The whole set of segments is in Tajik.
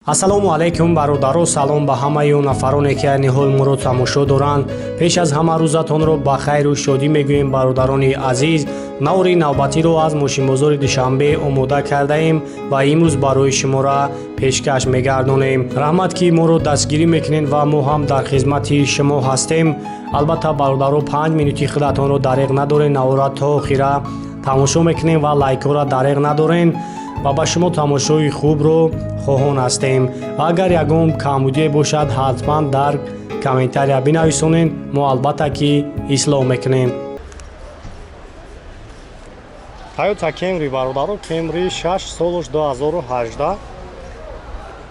Ассалому алайкум, бародаро, салом ба ҳамаи он нафароне, ки айни ҳол моро тамошо доранд. Пеш аз ҳама рӯзатонро ба хайру шодӣ мегӯем, бародарони азиз. Навори навбатиро аз мошинбозори Душанбе омода кардаем ва имрӯз барои шуморо пешкаш мегардонем. Раҳмат, ки моро дастгирӣ мекунед ва мо ҳам дар хизмати шумо ҳастем. Албатта, бародаро, 5 минути худатонро дареғ надорен, навора то охира тамошо мекунем ва лайкҳоро дареғ надорен ва ба шумо тамошои хубро хоҳон ҳастем. Ва агар ягон камбудие бошад, ҳатман дар комментария бинависонед, мо албатта ки ислоҳ мекунем. Тойота Кемри, бародаро, Кемри 6, солош 2018,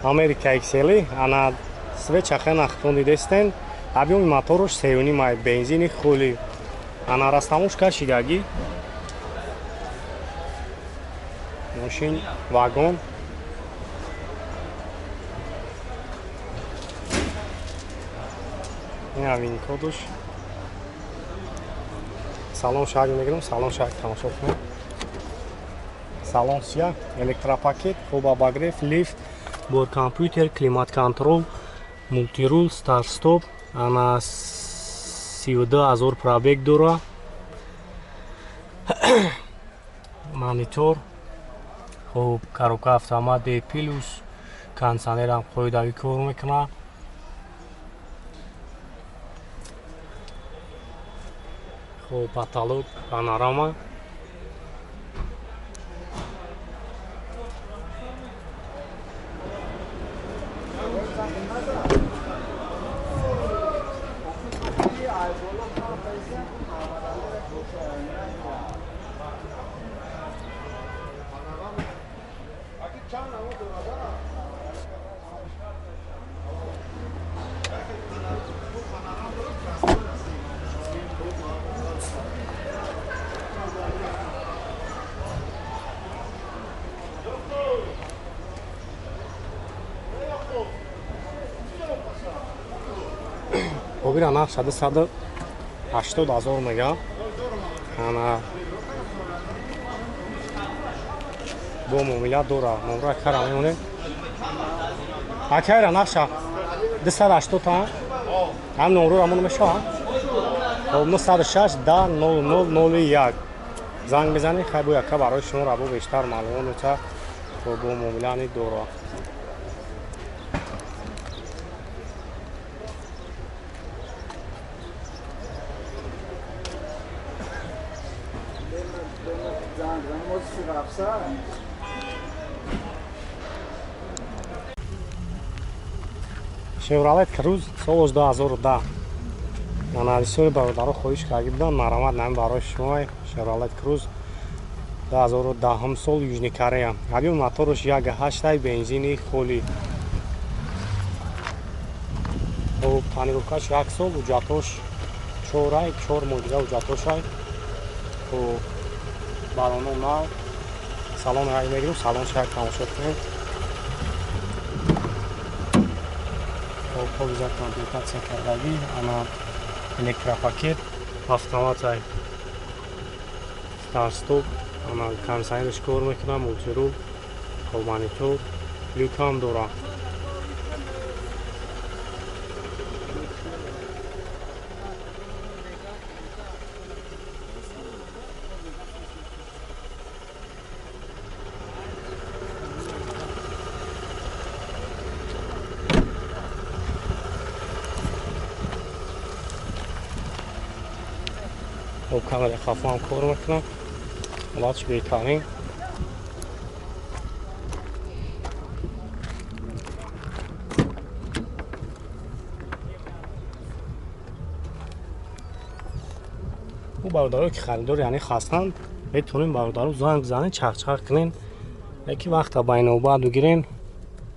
Америка XL. Ана свеча хена, худтон дидестен. Объёми моторуш 3,5, бензини хули. Ана растамошка шидагӣ, мошин вагон. Ина ВИН-кодуш. Салон шак мегирам, салон шак тамошо кунем. Салон сия, электропакет, хуб, обогрев, лифт, бор компютер, климат контроль, мультирул, старт стоп. Ана 32 000 пробег дора. Монитор, хуб, коробка автомат D плюс, кондиционерам қоидавӣ кор мекунад. Хуб, потолок панорама. Обира нарх 180 000 мега. Ана бо муомила дора. Номра кара мемонем. Акайра нарша 280 та. Ҳам номро рамон мешава. Хоб, 906 10 00 01 занг мезанед, хай бо яка барои шумо рабо бештар маълумот мета. Бо муомила ни дора. Шевролет Круз, солош 2010. Ана бисёри бародаро хоҳиш карда буданд, марҳамат, нами барои шумо Шевролет Круз 2010 сол, Южный Корея. Объём моторуш 1,8, бензини холи. Хуб, тонировкаш як сол, ҳуҷҷатош чорай, 4 моҳ дига ҳуҷҷатошай. Хуб, балоно нав. Салон рай мегирем, салон шак тамошо кунем. Хуб, повиза комплектатсия кардагӣ, ана электропакет, автоматай, старт-стоп, ана кондиционерш кор мекунад, мультирул, хоб, монитор, люкам дора. Хоб, камераи хафо ҳам кор мекунад. Ҳолатш беҳтарин. Ӯ бародаро, ки харидор яъне хастанд, метавонем, бародаро, занг бизанед, чахчах кунен, яки вақта байнобат бигирен,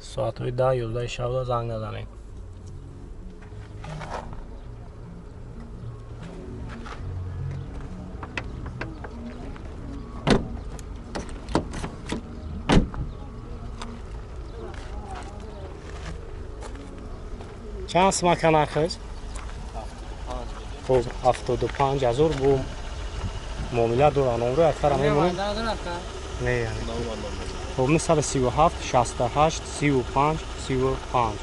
соатҳои 10, 11 шабда занг назанед. Чанд сумака нархаш? Хуб, 75 000, бо муомила дора. Номро якара мемонем. Не, хуб, 937 68 35. 35.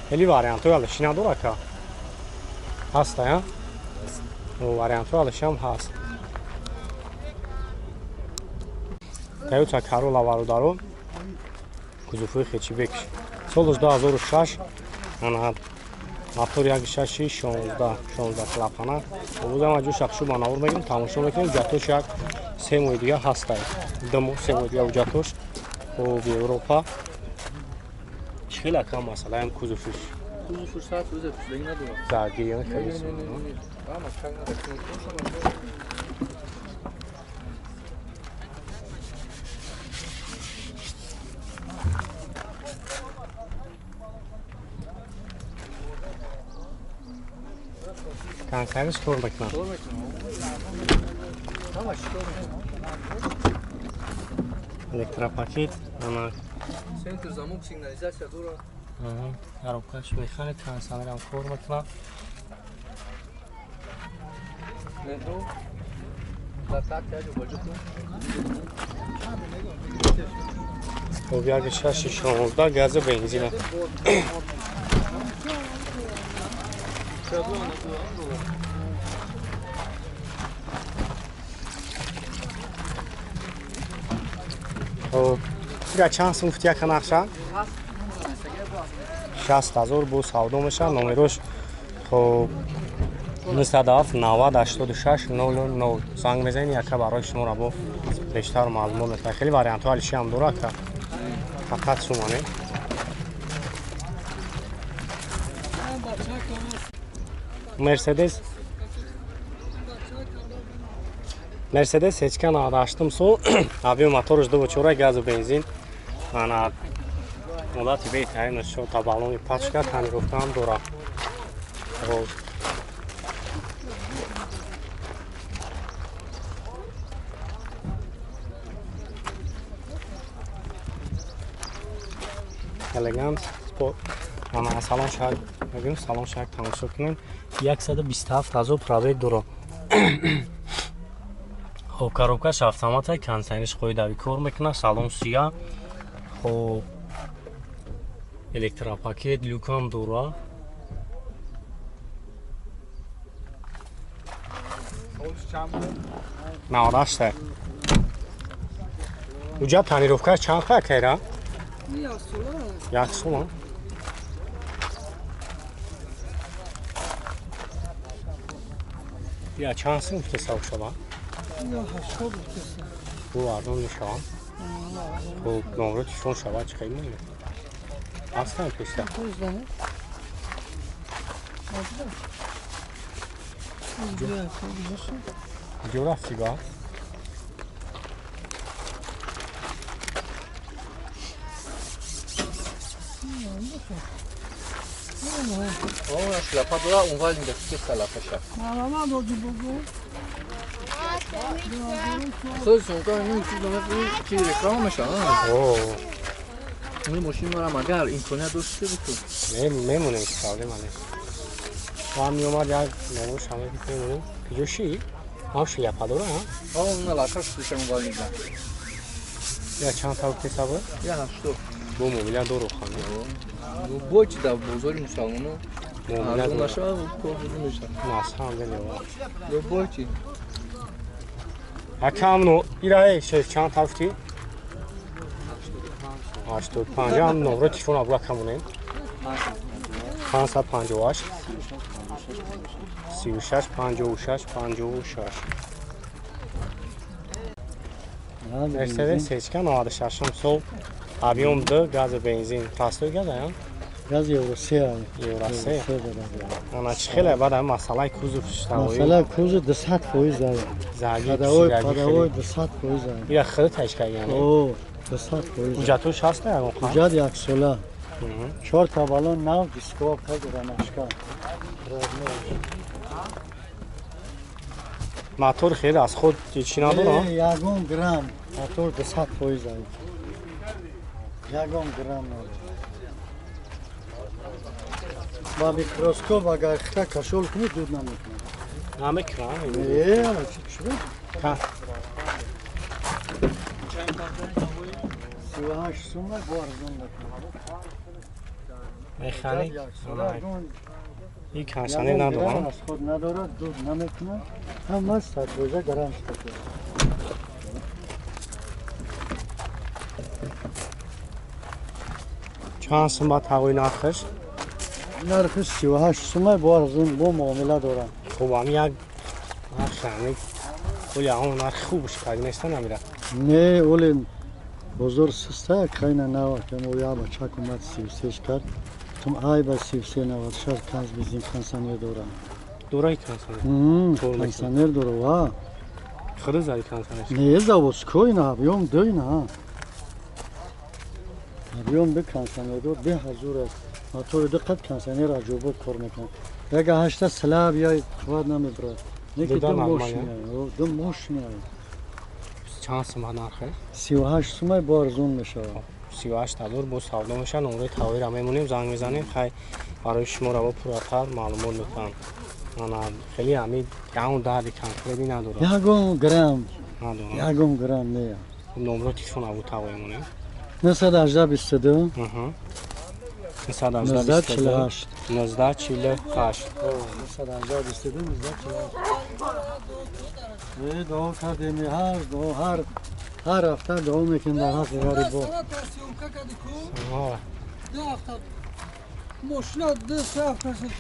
Хеле вариантҳои алиши надора ка? Ҳаста, я? Вариантҳои алишиам ҳаст. Toyota Corolla бародаро, кузовҳои хэтчбек. Соли 2006, ана мотор 1.6 16 16 клапана. Овозам аҷу шахшу ба навор мегирем, тамошо мекунем. Ҳуҷҷатош як 3 моҳи дига ҳастай. 2 моҳ 3 моҳи дига ҳуҷҷатош. Хуб, Европа. Чӣ хел ака масъалаам кузовш? Кузовш саат рӯза пушлагӣ надорад. Заргирӣ хеле. Консервиш кор мекунам. Кор мекунам. Ҳамаш кор мекунам. Электропакет, ана центр замок сигнализация дорад. Аҳа, коробкаш механик, консервам кор мекунам. Метро. Латак яҷо баҷо. Хоб, 1.6 16 газу бензина. Хоб, ира чанд сум футия ка нақша? 60 000 бо савдо мешавад. Номерош хоб 97 90 86 00. Занг мезанед, яка барои шуморо бо бештар маълумот метавад. Хеле вариантҳо алиши ҳам дорад ка. Фақат сумане. Мерседес ҳечка 98 сол, объем моторш 2.4 газу бензин. Ана муддати беҳтарин шота баллони пачка тонировкаам дорад. Хоб. Элегант спорт. Ана салон шак мегӯем, салон шак тамошо кунем. 127 000 пробег дорад. Хоб, коробкаш автомата, кондиционерш қоидавӣ кор мекунад, салон сия. Хоб, электропакет, люкам дорад. 98. Уҷа тонировкаш чанд ха кайра? Як сол. Я чанд сум ҳисоб шава? Бу арзон мешавам. Хуб, номро телефон шава чӣ қайд мемонад? Ҳастам пешта. Куҷо рафтӣ ба? Шляпа дора, он лапаша. Реклама мешавад. Мошини марам агар имконият дошта бошад. Мемонем, проблема нест. Ва меомад як номош ҳама мемонем. Куҷо ши? Ҳам шляпа дора, ҳа? Ҳа, он лакаш шушам валида. Я чанд та гуфти сабр? Я 80. Бо мобиля дору хана. Бо чи дар бозори мусалмоно? Арзон нашава, кор мешавад. На самом деле. Бо чи? Акамно, ира шеф чанд та гуфти? 85. Ҳам номро телефон абла камонем. 558 36 56 56. Мерседес ҳечка 96 сол, объем 2, газу бензин. Простой газ ая? Газ Евро 3. Евро 3. Ана чӣ хеле баъд ҳам масъалаи кузов шавои. Масъалаи кузов 200% ая. Зарги Падавой 200% ая. Ира хеле ташка яъне. О, 200%. Ҳуҷҷатош ҳаст ягон қа? Ҳуҷҷат як сола. 4 та баллон нав, дискова каз рамашка. Мотор хеле аз худ чӣ надорад? Ягон грамм мотор 200% ая. Ягон грамм надорад. Ба микроскоп агар хита кашол кунӣ дуд намекунад. Намекунад? Не, ана чӣ шуд? 38 сума бо арзон мекунад. Механик. Як сола И кондиционер надорам. Аз худ надорад, дуд намекунад. Ҳама 100% гарант шуда. Чанд сум ба тағои нархаш? Нархи 38 сума бо арзон бо муомила дорам. Хуб, ам як нарх ами оли ҳамон нархи хубш кард неста намира. Не, оли бозор суста, кайна нава, кам оя бачак омад 33 кард. Тум ай ба 33 96 канз бизин кондиционер дорам. Дораи кондиционер. Кондиционер дора, ва. Худа зади кондиционер. Не, заводской на, объем ду на. Объем ду кондиционер дор, бе ҳазур аст. Мотори ду қат кондиционер аҷобот кор мекунад. Яга ҳашта слаб я қувват намебарад. Неки Дуда ду нормал, мошина, ду мошина. Чанд сум ба нархе? 38 сума бо арзон мешавад. 38 ҳазор бо савдо мешавад. Номраи тағоиро мемонем, занг мезанем, хай барои шумо раво пурратар маълумот метаҳам. Ана хеле ами ягон дарди конкретӣ надорад. Ягон грамм, Надорам. ягон грамм не. Номро телефон абу тағои монем. 918 22 Аҳа. 19 48. 19 48. 918 22 19 48. Дуо кардем, ҳар дуо, ҳар ҳафта дуо мекунем дар ҳаққи ғарибо. Ҳа. Мошина 2-3 ҳафта шуд.